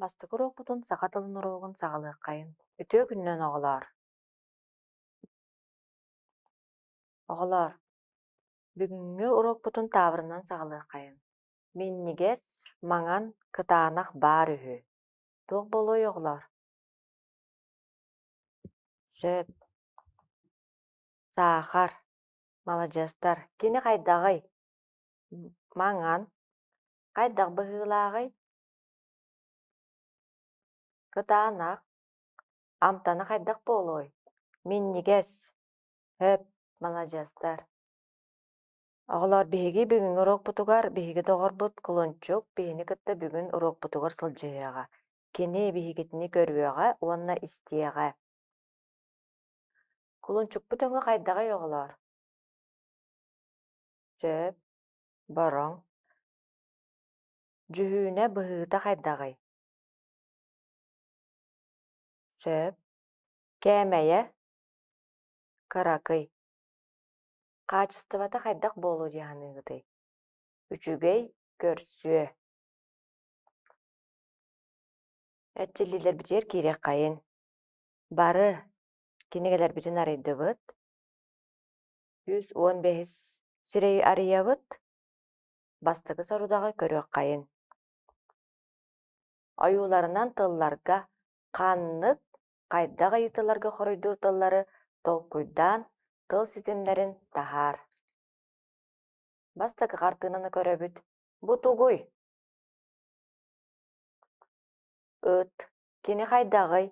Бастакы уруокпутун саха тылын уруогун саҕалыаххайын. Үтүө күнүнэн, оҕолоор! Оҕолоор, бүгүҥҥү уруокпутун таабырынан саҕалыаххайын. Минньигэс, маҥан, кытаанах баар үһү. Туох буолуой, оҕолоор? Сөп. Саахар. Маладьыастар. Кини хайдаҕый? Маҥан. Хайдах быһыылааҕый? Кытаанах, амтана хайдах буолуой? Минньигэс, һөп, маладьыастар. Оҕолоор, биһиги бүгүҥҥү уруокпутугар биһиги доҕорбут Кулунчук биһини кытта бүгүн уруокпутугар сылдьыһыаҕа. Кини биһигитини көрүөҕэ уонна истиэҕэ. Кулунчукпут өҥө хайдаҕый, оҕолоор? Сөп, бороҥ. Дьүһүнэ быһыыта хайдаҕый? Сөп. Кээмэйэ? Кыракый. Хаачыстыбата хайдах буолуо дии саныыгытый? Үчүгэй, көрсүө. Эрчиллиилэрбитигэр киириэххэйин. Бары кинигэлэрбитин арыйдыбыт. 115 сирэйи арыйабыт. Бастакы сорудаҕы көрүөххэйин. Ойууларынан тылларга ханнык, хайдах ыйытыыларга хоруйдуур тыллары толкуйдаан тыл ситимнэрин таһаар. Бастакы хартыынаны көрөбүт. Бу тугуй? Ыт. Кини хайдаҕый?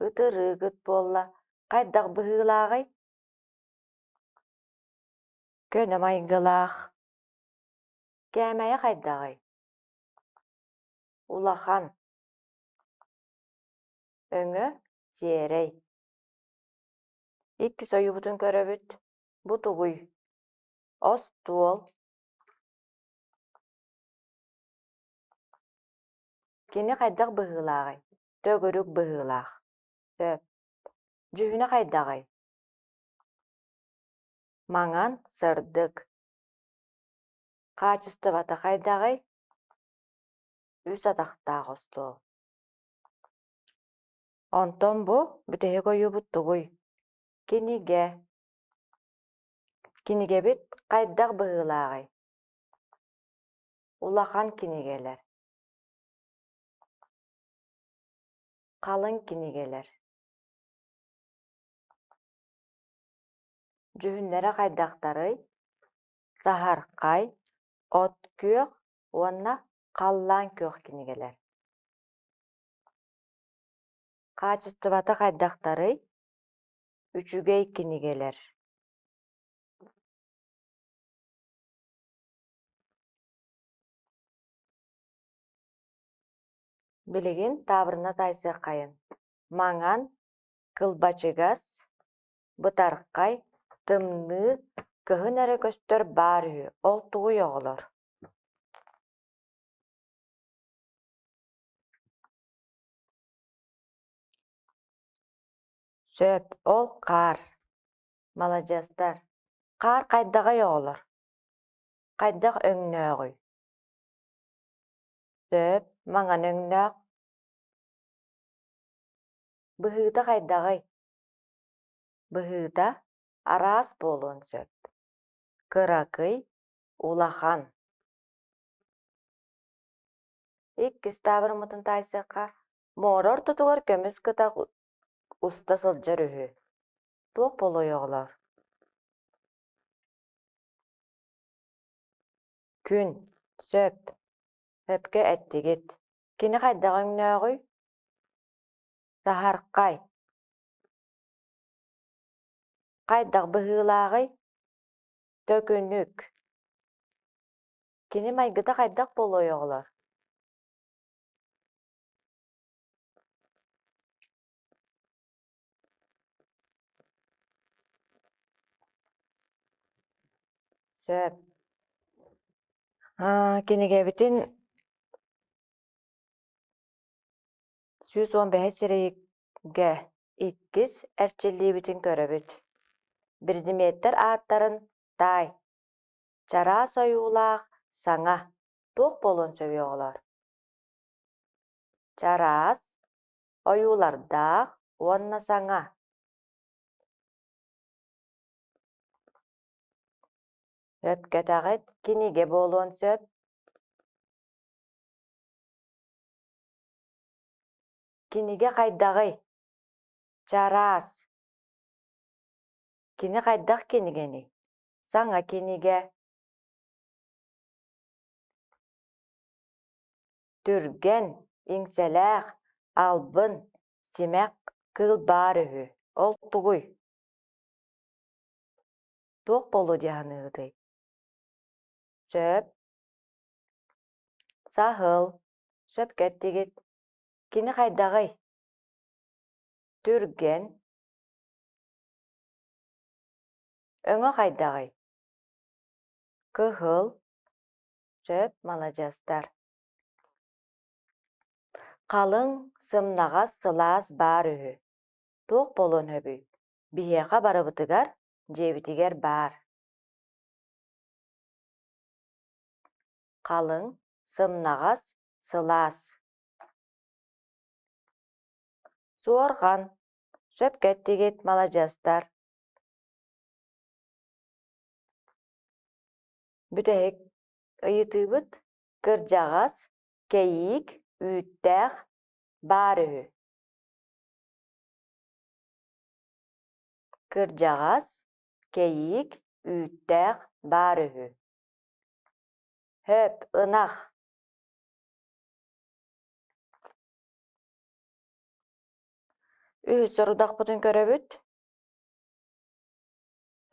Ытырыык ыт буолла. Хайдах быһыылааҕый? Көнө майгылаах. Кээмэйэ хайдаҕый? Улахан. Өҥө сиэрэй. Иккис ойуубутун көрөбүт. Бу тугуй? Остуол. Кини хайдах быһыылааҕый? Төгүрүк быһыылаах. Сөп. Дьүһүнэ хайдаҕый? Маҥан, сырдык. Хаачыстыбата хайдаҕый? Үс атахтаах остуол. Онтон бу бүтэһик ойуубут тугуй? Кинигэ. Кинигэбит хайдах быһыылааҕый? Улахан кинигэлэр. Халыҥ кинигэлэр. Дьүһүннэрэ хайдахтарый? Саһархай, от күөх уонна халлаан күөх кинигэлэр. Хаачыстыбата хайдахтарый? Үчүгэй кинигэлэр. Билигин таабырына таайсыаххайын. Маҥан, кылбачыгас, бытархай, тымныы, кыһын эрэ көстөр баар үһү, ол тугуй оҕолор? Сөп, ол хаар. Маладьыастар. Хаар хайдаҕый оҕолор? Хайдах өҥнөөҕүй? Сөп, маҥан өҥнөөх. Быһыыта хайдаҕый? Быһыыта араас буолуон сөп: кыракый, улахан. Иккис таабырыммытын таайсыахха, муора ортотугар көмүс кытах уста сылдьар үһү. Туох буолуой оҕолоор? Күн, сөп, сөпкө эттигит. Кини хайдах өҥнөөҕүй? Саһархай. Хайдах быһыылааҕый? Төкүнүк. Кини майгыта хайдах буолуой оҕолор? Сөп. Кинигэбитин 115 сирэйгэ иккис эрчиллиибитин көрөбүт. Биридимиэттэр ааттарын таай, чараас ойуулаах саҥа, Туох буолуон сөбүй оҕолоор? Чараас, ойуулардаах уонна саҥа. Сөпкөтөҕүт кинигэ буолуон сөп. Кинигэ хайдаҕый? Чараас. Кини хайдах кинигэний? Саҥа кинигэ. Түргэн, иҥсэлээх, албын, симэх кыыл баар үһү. Ол тугуй? Туох буолуо дии саныыгытый? Сөп. Саһыл. Сөпкө эттигит. Кини хайдаҕый? Түргэн. Өҥө хайдаҕый? Кыһыл. Сөп, маладьыастар. Халыҥ, сымнаҕас, сылаас баар үһү. Туох буолуон сөбүй? Биһиэхэ барыбытыгар, дьиэбитигэр баар. Халыҥ, сымнаҕас, сылаас. Суорҕан. Сөпкө эттигит, маладьыастар. Бүтэһик ыйытыыбыт кырдьаҕас, кэйиик, үүттээх баар үһү. Кырдьаҕас, кэйиик, үүттээх баар үһү. Хөп, ынах. Үһүс сорудахпытын көрөбүт.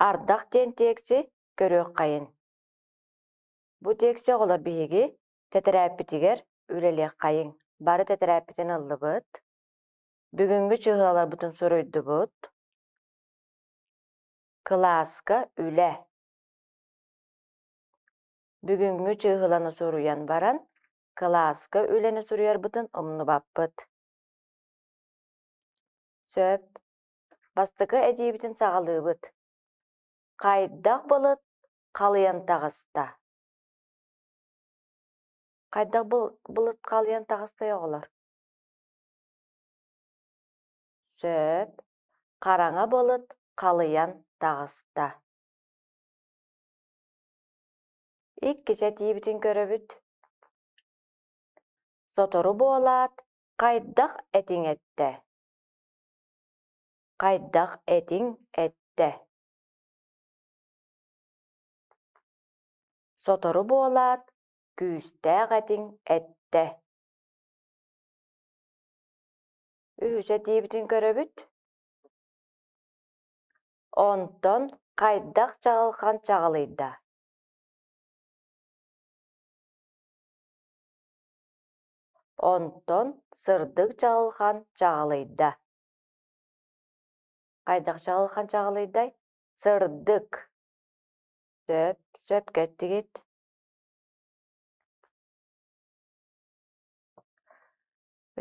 Ардах диэн тиэкси көрүөххэйин. Бу тиэкси оҕолор биһиги тэтэрээппитигэр үлэлиэххэйиҥ. Бары тэтэрээппитин ыллыбыт. Бүгүҥҥү чыһыаларбытын суруйдубут. Кылааска үлэ. Бүгүҥҥү чыыһыланы суруйан баран, кылааска үлэни суруйарбытын умнубаппыт. Сөп. Бастакы этиибитин саҕалыыбыт. Хайдах былыт халыйан таҕыста? Хайдах былыт халыйан таҕыстай оҕолор? Сөп. Хараҥа былыт халыйан таҕыста. Иккис этиибитин көрөбүт. Сотору буолаат, хайдах этиҥ эттэ? Хайдах этиҥ эттэ? Сотору буолаат, күүстээх этиҥ эттэ. Үһүс этиибитин көрөбүт. Онтон хайдах чаҕылхан чаҕылыйда? Онтон сырдык чаҕылхан чаҕылыйда. Хайдах чаҕылхан чаҕылыйдай? Сырдык. Сөп, сөпкө эттигит.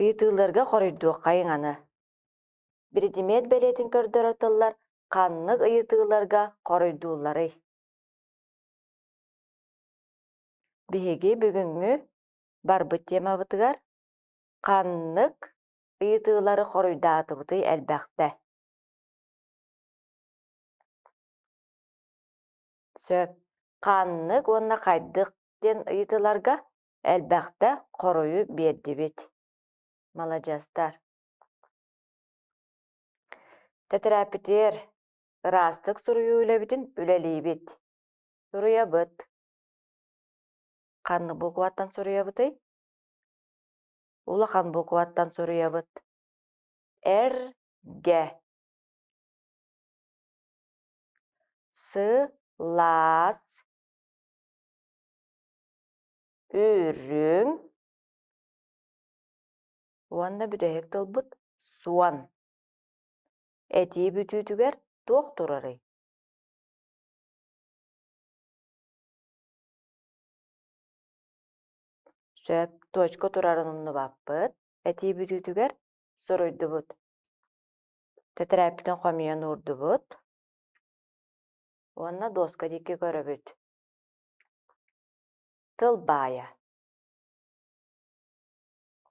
Ыйытыыларга хоруйдуоххайыҥ аны. Биридимиэт бэлиэтин көрдөрөр тыллар ханнык ыйытыыларга хоруйдуулларый? Биһиги бүгүҥҥү барбыт темабытыгар ханнык ыйытыылары хоруйдаатыбытый элбэхтэ? Сөп. Ханнык уонна хайдах диэн ыйытыыларга элбэхтэ хоруйу биэрдибит. Маладьыастар. Тэтэрээппитигэр ыраастык суруйуу үлэбитин үлэлиибит. Суруйабыт. Ханнык букваттан суруйабытый? Улахан букваттан суруйабыт. Р, Г. С, лаас, үрүҥ уонна бүтэһик тылбыт суон. Этии бүтүүтүгэр туох турарый? Сөп, точка турарын умнубаппыт. Этии бүтүүтүгэр суруйдубут. Тэтэрээппитин хомуйан уурдубут. Уонна доска диэки көрөбүт. Тыл баайа.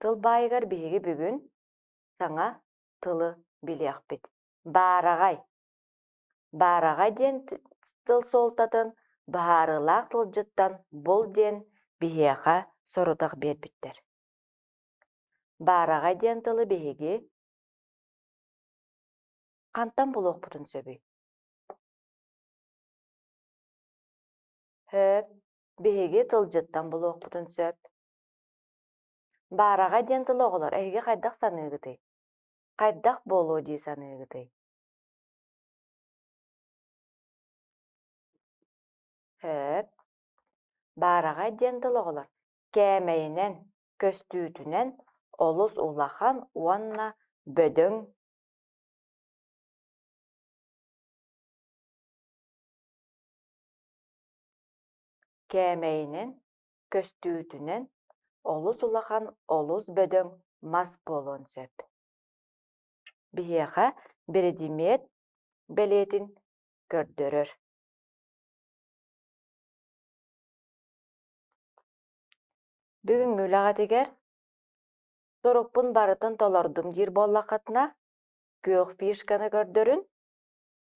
Тыл баайыгар биһиги бүгүн саҥа тылы билиэхпит. Баараҕай. Баараҕай диэн тыл суолтатын быһаарыылаах тылдьыттан бул диэн биһиэхэ сорудах биэрбиттэр. Баараҕай диэн тылы биһиги хантан булуохпутун сөбүй? Сөп, биһиги тылдьыттан булуохпутун сөп. Баараҕай диэн тылы оҕолор эһиги хайдах саныыгытый? Хайдах буолуо дии саныыгытый? Сөп. Баараҕай диэн тыл оҕолор кээмэйинэн, көстүүтүнэн олус улахан уонна бөдөҥ Кээмэйинэн, көстүүтүнэн олус улахан, олус бөдөҥ мас буолуон сөп. Биһиэхэ биридимиэт бэлиэтин көрдөрөр. Бүгүҥҥү үлэҕитигэр сурукпун барытын толордум диир буоллаххытына, күөх фишканы көрдөрүн,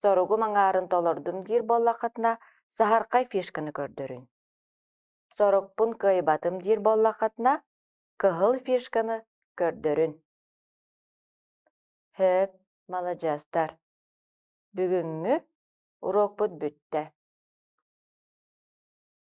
соругум аҥаарын толордум диир буоллаххытына, саһархай фишканы көрдөрүн. Сорукпун кыайбатым диир буоллаххытына, кыһыл фишканы көрдөрүн. Һөөп, маладьыастар. Бүгүҥҥү уруокпут бүттэ.